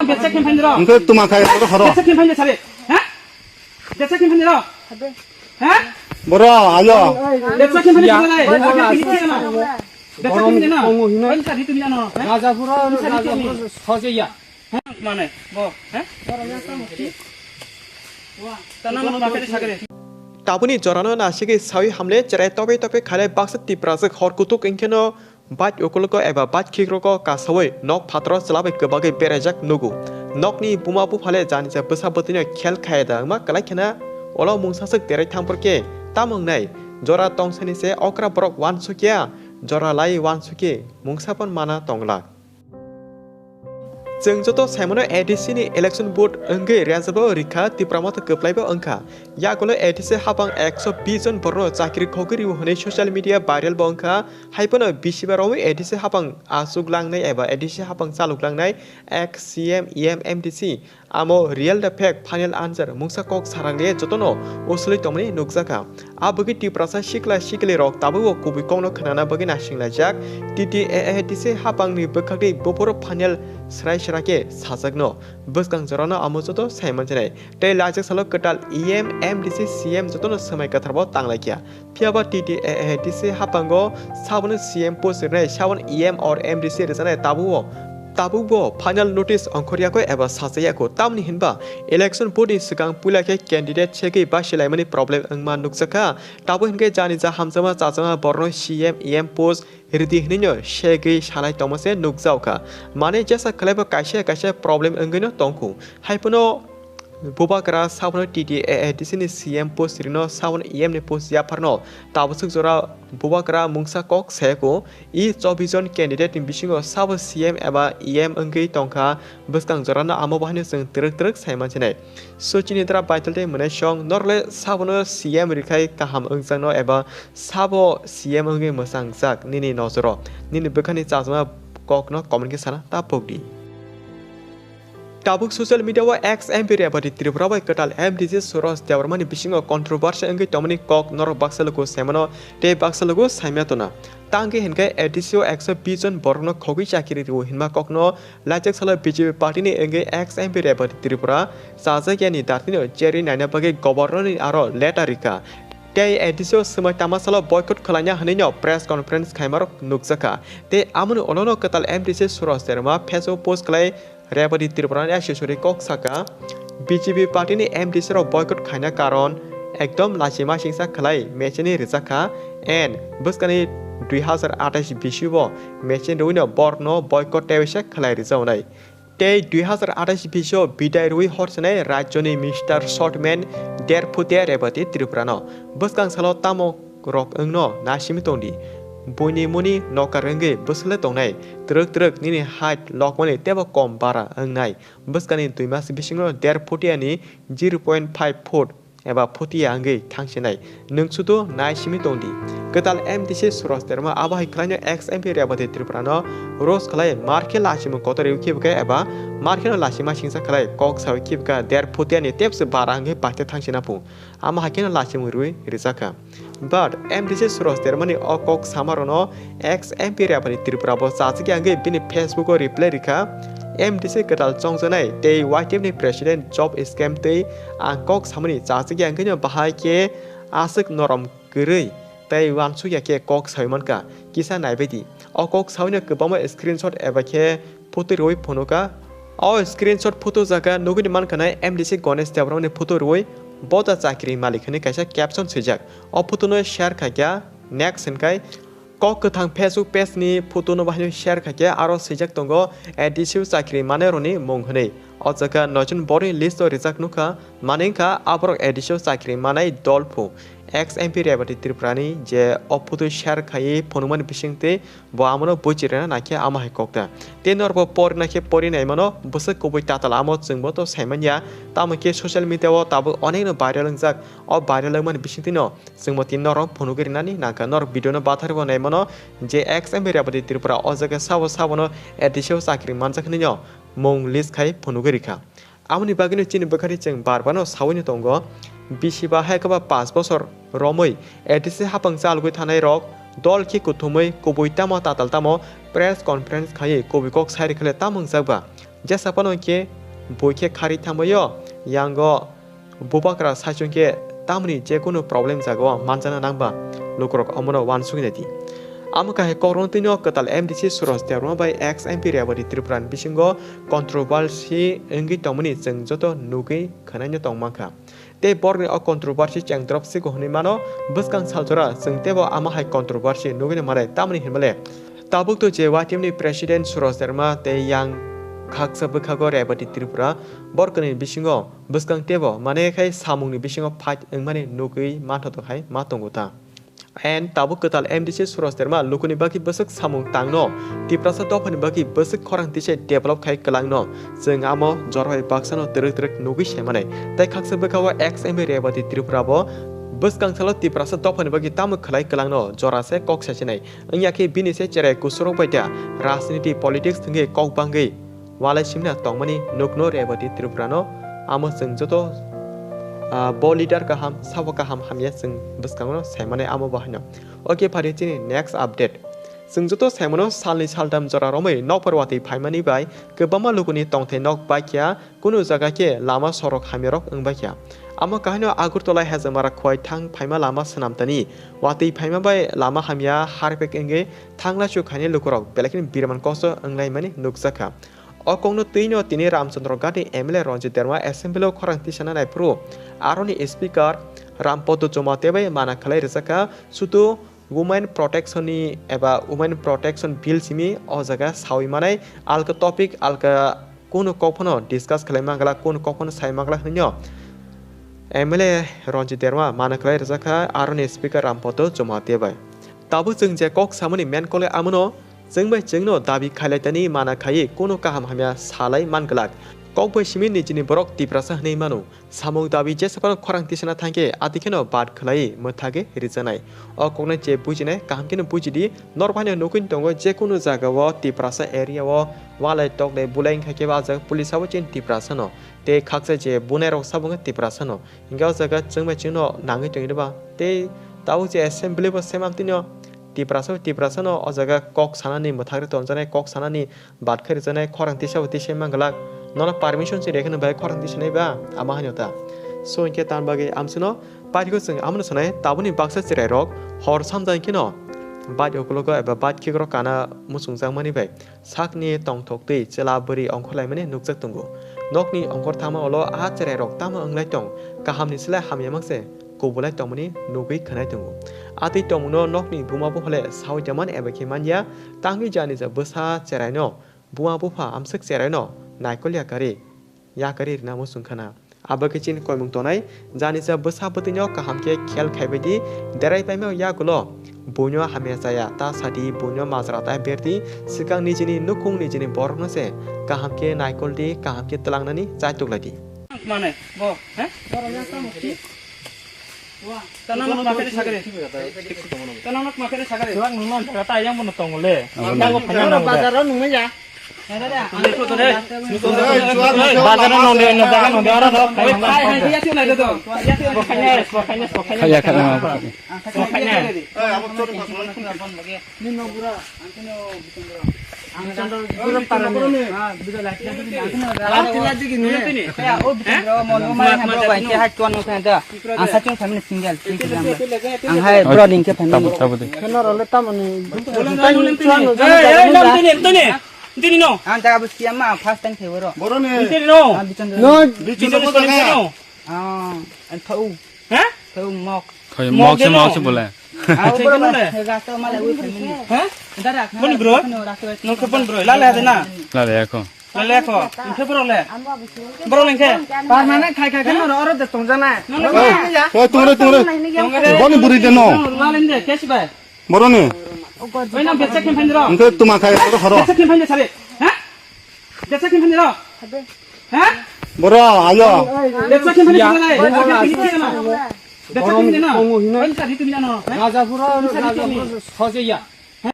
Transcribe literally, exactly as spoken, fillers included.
Desa khe phani ro. Hwnkhe tuma khai ro horo. Desa khe phani sare. Ha? Desa khe phani ro. Ha? Boro ayo. Desa khe phani sare. Desa khe phani no. Raja pura, raja pura sojeya. Mane, bo, ha? Tana mo ma kare sagre. Tabuni jorano nasigwi sawi hamle cherai tope tope khaile baksa Tiprajwk hor kutuk wngkheno bike ukulgo eba bike khikrokgo kasawi nok phataro chwlabai kwbagwi beraijak nugo. Nokni buma buphale janisa bwsa bwtwino khel khaya da wngma kwlai khena ulo mungsaswk derai thangphor khe tamo wngnai? Jora tongsani se okra borok uansukya, jora lai uansukya mungsa phano mana tonglak. Chwng joto saimano A D C ni election vote wngwi rejabo rikha, Tipra Motha kwplaibo wngkha. Yagulo A D C hapang ekso bish jon borokno chakri khogwi rio hwnwi social media viral bo wngkha. Haiphano bisiba romwi A D C hapang achuk langnai eba A D C hapang chaluk langnai ex C M, E M, M D C. Amo real da fake final answer mungsa kok sarang le jotono usuli tongmani nukjakha. A bagwi Tiprasa sikla sikli rok tabukbo kubui kokno khnana bagwi nasing laijak. T T A A D C hapangni bwkhakni buphuru final srai sra khe sajakno. Bwskang jorano amo joto saimansinai. Tei laichak salo kwtal E M, M D C, C M jotono swmai kwtharbo tanglaikha. Phiyaba T T A A D C hapango sabono C M post rinai, sabono E M or M D C rijanai tabukbo, tabukbo final notice ongkhoryakhoi eba sachayakhoi. Tamni hinba election vote ni swkang puila khe candidate segwi basilaimani problem wngma nukjakha. Tabuk hinkhe jani ja hamjakma chajama borokno C M, E M post ridi hinwino segwi salai tongma se nukjaokha. Mane jesa khlaibo kaisa kaisa problem wngwino tongkhu. Haiphano Bubagra sabono T T A A D C ni C M post rino sabono E M ni post yapharno tabaswk jora Bubagra mungsa kok sayaku. E chobbish jon candidate ni bisingo sabo C M eba E M wngwi tongkha, bwskang jorano amo bahaino chwng twrwk twrwk sai mansinai. Suchini dra baitel tei mwnai song norle sabono C M rikhai kaham wngjakno eba sabo C M wngwi mwchangjak nini nojoro? Nini bwkhani chajama kokno comment khe sana ta pokdi. Tabuk social media o ex M P Rebati Tripura bai kwtal M D C Suros Debbarma ni bisingo controversy wngwi tongmani kok norok baksa luku saimano tei baksa luku saimya tona. Tangwi hinkhe A D C o ekso bish jon borokno khogwi chakiri rwo hinma kokno laichak salo B J P party ni wngwi ex M P Rebati Tripura chajakya ni dartino cherwi naina bagwi governor ni aro letter rikha. Tei A D C o swmai tama salo boycott khwlaina hwnwino press conference khaimarok nukjakha. Tei amoni ulono kwtal M D C Suros Debbarma Facebook post khlai Rebati Tripura ni asesori kok saka, B J P party ni M D C rok boycott khaina karon ekdom lachima singsa khlai mecheni rijakha, and bwskani dui hazar athais bisi bo mecheni rwino borokno boycott teisa khlai rijaonai. Tei dui hazar athais bisi o bidai rwi horsenai rajyoni Mister Shortman Derphutia Rebati Tripura no. Bwskang salo tamo rok wngno naisimi tongdi. Buini muni nokar wngwi bwswle tongnai. Twrwk twrwk nini height lokmani teibo kom bara wngnai. Bwskani dui mas bisingo Derphutia ni zero point five foot eba phutia wngwi thangsinai. Nwng sudu naisimi tongdi. Kwtal M D C Suros Debbarma abo hai khlaino ex M P Rebati Tripura no roast khlai mar khe lachimung kotor rwi khibikha eba mar kheno lachima singsa khlai kok sawi khibikha Derphutia ni tepse bara wngwi paite thangsina phu. Amo hai kheno lachimung rwi rijakha. But M D C Suros Debbarma ni o kok samarokno ex M P Rebati Tripura bo chachikya wngwi bini Facebook o reply rikha, M D C kwtal chongjaknai tei Y T F ni president job scam tei ang kok samani chachikya wngwino bahai khe aswk norom kwrwi tei uansukya khe kok sawi mankha, kisa naibaidi. O kok sawino kwbangma screenshot eba khe photo rwui phunukha. O screenshot photo jaga nugwini mankha nai M D C Ganesh Debbarma ni photo rwui bo da chakri malik hwnwi kaisa caption swijak. O photo no share khaikha. Next hwnkhai kok kwthang Facebook page ni photo no bahai share khaikha, aro swijak tongo A D C o chakri manai rokni mung hwnwi. O jaga noijwn borokni list o rijak nukha, mani wngkha aborok A D C o chakri manai dol phu. Ex M P Rebati Tripura ni je o photo share khaiwi phunukmani bisingtwi bo amono buchirina naikhe amo hai kok ta. Tei norbo porina khe pori naimano bwswk kubui tatal amo chwngbo to saimanya. Tamo khe social media o tabuk onekno viral wngjak. O viral wngmani bisingtwino chwngbo tini norok phunugwi rinani nangkha. Norok video no bathari bo naimano je ex M P Rebati Tripura o jaga sabo sabono A D C o chakri manjak hwnwino mung list khai phunugwi rikha. Aboni bagwino chini bwkhani chwng bar bano sawino tongo, bisi ba hai khe ba panch bosor romwi A D C hapang chalgwi thanai rok dol khe kuthumwi kubui tamo tatal tamo press conference khaiwi kubui kok sai rwkha le tamo wngjak ba? Jesa phano hinkhe bui khe khari thangbaio, yango bubakra saichung khe tamni jekunu problem jagao manjana nangba lukurok omono uansugwi naidi. Amo kahai kokrwng twino kwtal M D C Suraj Debbarma bai ex M P Rebati Tripura ni bisingo controversy wngwi tongmani chwng joto nugwi khwnaino tongmankha. Tei borokni o controversy chengdrop sigo hwnwi mano, bwskang saljora chwng teibo amo hai controversy nugwino manai, tamni hinmale tabukto je Y T M ni president Suraj Debbarma tei yang khaksa bwkhago Rebati Tripura, borokni bisingo bwskang teibo mane khai samungni bisingo fight wngmani nugwi manthotok hai ma tongo ta. And tabuk kwtal M D C Suraj Debbarma lukuni bagwi bwswk samung tangno, Tiprasa dophani bagwi bwswk khorang tisai develop khai kwlangno, chwng amo jora bai baksano twrwk twrwk nugwi sai manai. Tei khaksa bwkhao ex M P Rebati Tripura bo bwskang salo Tiprasa dophani bagwi tamo khwlai kwlangno jora se kok sachinai. Wngya khe bini se cherai kusurok bai da rajniti politics thwngwi kok bangwi walai simna tongmani nukno Rebati Tripurano amo chwng joto, ah, bo leader kaham, sabo kaham hamya chwng bwskango saimani amo bahaino. Ok, phari chini next update. Chwng joto saimano salni saltam jora romwi nokbar watwi phaimani bai kwbangma lukuni tongthai nok baikya, kunu jaga khe lama sorok hamyarok wngbaikya. Amo kahaino Agartala Hezamara khwai thang phaima lama swnamtani watwi phaima bai lama hamya harpek wngwi thanglaisu khaini lukurok belai kheno biriman kosto wnglaimani nukjakha. O kokno twino tini Ramchandra Ghat ni M L A Ranjit Debbarma assembly o khorang tisana naiphuru aroni speaker Rampada Jamatia bai mana khlai rwjakha, sudu women protection ni eba women protection bill simi o jaga sawi manai alka topic alka kunu kok phano discuss khlai mangla, kunu kok phano sai mangla hwnwi no M L A Ranjit Debbarma mana khlai rwjakha aroni speaker Rampada Jamatia bai. Tabuk chwng je kok samani main kole amono chwng bai chwngno dabi khailai tani mana khaiwi kunu kaham hamya salai man glak. Kok bai simi nijini borok Tiprasa hwnwi mano. Samung dabi jesa phano khorang tisana thangkhe ati kheno bad khlaiwi mwthagwi rijanai. O koknai je bujinai kaham kheno bujidi, norok haino nukwi tongo jekunu jagao Tiprasa area o walai tokdai bulai wngkha khe o jaga police sabo chini Tiprasa no. Tei khaksa je bunai rok sabo wngkha Tiprasa no. Hinkhe o jaga chwng bai chwngno nangwi tongwi ba. Tei tabuk je assembly bo same amtwino Tiprasa bai Tiprasa no o jaga kok sanani mwthagwi tonjaknai, kok sanani bad khe rwjaknai, khorang tisa bo tisai man glak. Nono permission se rikhe no bai khorang tisanai ba, ama haino ta. So hinkhe tamni bagwi amsino paithago chwng amono sanai, tabukni baksa cherai rok hor samjak kheno bike ukulogo eba bike khikrok kana muchungjakmani bai sakni tongthok twi chwla bwrwi ongkhorlaimani nukjak tongo. Nokni ongkhor thangma ulo a cherairok tamo wnglai tong, kahamni slai hamya mangse kubulai tongmani nugwi khwnai tongo. A twi tongmungno nokni buma buphale sawi tongmani eba khe manya, tangwi janija bwsa cheraino buma bupha amswk cheraino naikol ya karwi, ya karwi rwna muchung khana. Abo khe chini koimung tonai, janisa bwsa bwtwino kaham khe khel khaibai di, derai paima yagulo buino hamya chaya, ta sadi buino majra ta berdi, swkang nijini nukhung nijini borokno se kaham khe naikol di, kaham khe twlangnani chaitok lai di. Mane, bo, he? Tano nok makere sagere. Tano nok makere sagere. Suak nungma jaga ta yang bono tongole. Abo na. Yang bo phanya nang bazar ro nungma ya. Bazar no de, no jaga no de, aro no. Hai, hai, ya tu na do. Bo khanya, bo khanya, bo khanya. Khaya, khaya. Bo khanya. Ang hai bro ning ke phani. Tabu, tabu de. Tini no. Ang jaga bus kiam ma first time thebo ro. Boroni. Tini no. No. Bichon no. Ah, and thau. Ha? Thau mok. Khoi mok se mok se bole. Ah, bro, bro. He gasto male ui family. Ha? Dara. Boni bro. Nokhe bon bro. Lale ade na. Lale ako. Lale ako. Nokhe bro le. Bro nokhe. Permanent khai khai khai no oro de tongjanai. Oi, tungre, tungre. Boni buri de no. Lale de, cash bai. Boroni. Oi, nang betsa khe phani ro. Nokhe tuma khai oro horo. Betsa khe phani sare. Ha? Betsa khe phani ro. Ha? Boro, ayo. Betsa khe phani sare. Betsa khe phani sare. Betsa khe phani na. Oi, sadi tumi na no. Rajapura, Rajapura, sojeya.